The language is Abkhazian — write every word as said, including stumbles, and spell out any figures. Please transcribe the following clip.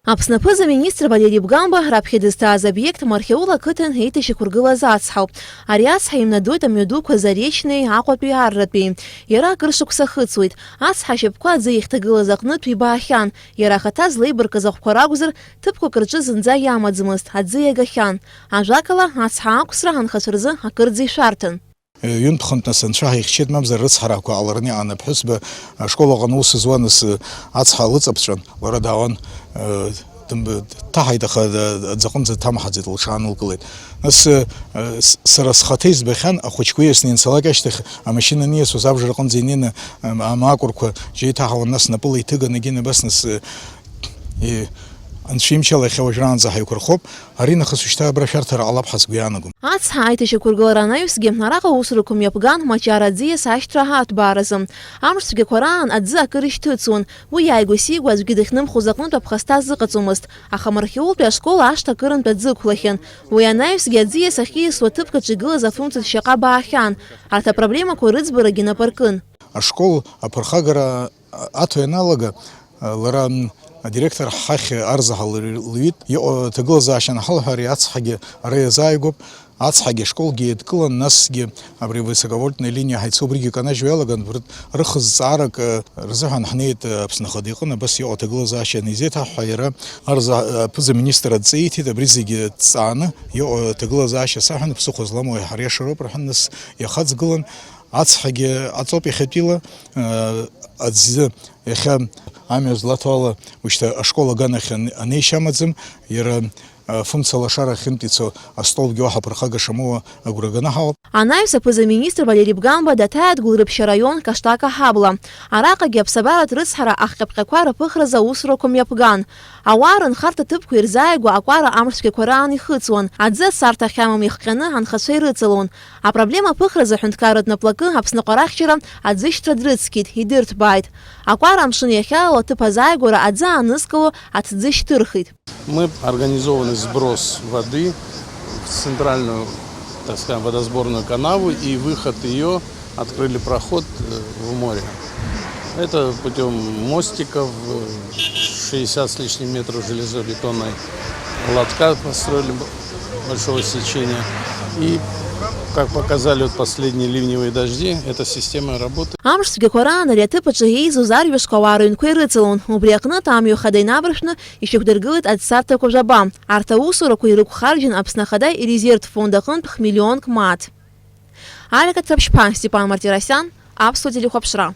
Аԥсны аԥыза-министр Валери Бгамба раԥхьа дызҭааз обиект Мархьаул ақыҭан еиҭашьақәыргылаз ацҳауп. Ари ацҳа имнадоит амҩадуқәа Заречнеи, Аҟәатәи, Арратәи. Иара акыр шықәса хыҵуеит. Ацҳа ашьапқәа аӡы иахьҭагылаз аҟнытә ибаахьан. Иара ахаҭа злеибаркыз ахәқәа ракәзар, ҭыԥқәак рҿы зынӡа иамаӡамызт, аӡы иагахьан. Ажәакала, ацҳа ақәсра анхацәа рзы акырӡа ишәарҭан. Ҩынтә-хынтә нас анцәа ҳаихьчеит, мамзар рыцҳарақәа ҟалараны иҟан. Аԥҳәызба ашкол аҟны аус зуан, нас ацҳа лыҵаԥҵәан, лара даауан, дымб-, дҭаҳаит, аха аӡаҟынӡа дҭамҳаӡеит, лҽаанылкылеит. Нас, с-, сара схаҭа избахьан, ахәыҷқәа ииасны ианцалак ашьҭахь, амашьына аниасуаз абжара аҟынӡа инеины, амаакәырқәа џьа иҭаҳауан, нас напыла иҭыганы, егьин абас, нас, и-, анцәа имчала иахьа уажәраанӡа ҳаиқәырхоуп. Аринахыс ушьҭа абра шәарҭара ҟалап ҳәа сгәы иаанагом. Ацҳа аиҭашьақәыргылара анаҩсгьы, араҟа аусурақәа мҩаԥган Мачара аӡиас ашьҭра аҭбааразы. Амш цәгьақәа раан аӡы акыр ишьҭыҵуан. Уи иааигәа-сигәа аӡәгьы дахьнымхоз аҟнытә аԥхасҭа зыҟаҵомызт, аха Мархьаултәи ашкол ашҭа акырынтә аӡы ықәлахьан. Уи анаҩсгьы аӡиас ахьиасуа аҭыԥк аҿы игылаз афымцатә шьаҟа баахьан. Арҭ апроблемақәа рыӡбарагьы напы аркын. Ашкол аԥырхагара аҭо ианалага, лара, м, адиректор ҳахь арзаҳал лҩит, иҟоу аҭагылазаашьа анҳалҳәа, ари ацҳагьы ара иазааигәоуп, ацҳагьы ашколгьы еидкылан, насгьы абри высоковольтная линиа ҳаицу убригьы канажьуа иалаган, рыхзҵаарак, э, рзыҳәан ҳнеит, э, Аԥсны Ахада иҟны, абас иҟоу аҭагылазаашьа анизеиҭаҳҳәа, иара арза-, аԥыза-министр адҵа ииҭеит, абри зегьы ҵааны иҟоу аҭагылазаашьа саҳәан, ԥсыхәа зламоу ҳара иашароуп рҳәан, нас иахаҵгылан, ацҳагьы аҵоуп иахьатәила, э, аӡы Иахьа амҩа злаҭо ала, ушьҭа ашкол аганахь ан-, анеишьа амаӡам, иара, а, фымца лашара ахьынтә ицо астолгьы уаҳа ԥырхага шамоуа агәра ганы ҳауп. Анаҩс аԥыза-министр Валери Бгамба даҭааит Гәылрыԥшь араион Каштака ҳабла. Араҟагьы аԥсабаратә рыцҳара ахҟьаԥҟьақәа рыԥыхразы аусурақәа мҩаԥган. Ауаа рынхарҭа ҭыԥқәа ирзааигәа акәара амш цәгьақәа раан ихыҵуан, аӡы асарҭа ахьамам ихҟьаны анхацәа ирыҵалон. Апроблема аԥыхразы аҳәынҭқарратә наплакы Аԥсны аҟәарахьчара аӡышьҭра дрыцқьеит, идырҭбааит. Акәара амшын иахьалало аҭыԥ азааигәара аӡы аанызкыло аҭӡы шьҭырхит. Мы организованный сброс воды в центральную, так скажем, водосборную канаву и выход её открыли проход, э, в море. Это путём мостиков, э, шестьдесят с лишним метров железобетонной лотка построили б-, большого сечения. И, как показали вот последние ливневые дожди, эта система работает. Амш цәгьақәа раан ари аҭыԥ аҿы еизоз арҩашқәа ауаа рыҩнқәа ирыҵалон. Убри аҟнытә амҩа хада инаваршәны ишьақәдыргылеит аӡсарҭақәа жәаба. Арҭ аусурақәа ирықәхарџьын Аԥсны Ахада ирезервтә фонд аҟынтә хә-миллионк мааҭ. Алика Цаԥшьԥа, Степан Мартиросиан, Аԥсуа телехәаԥшра.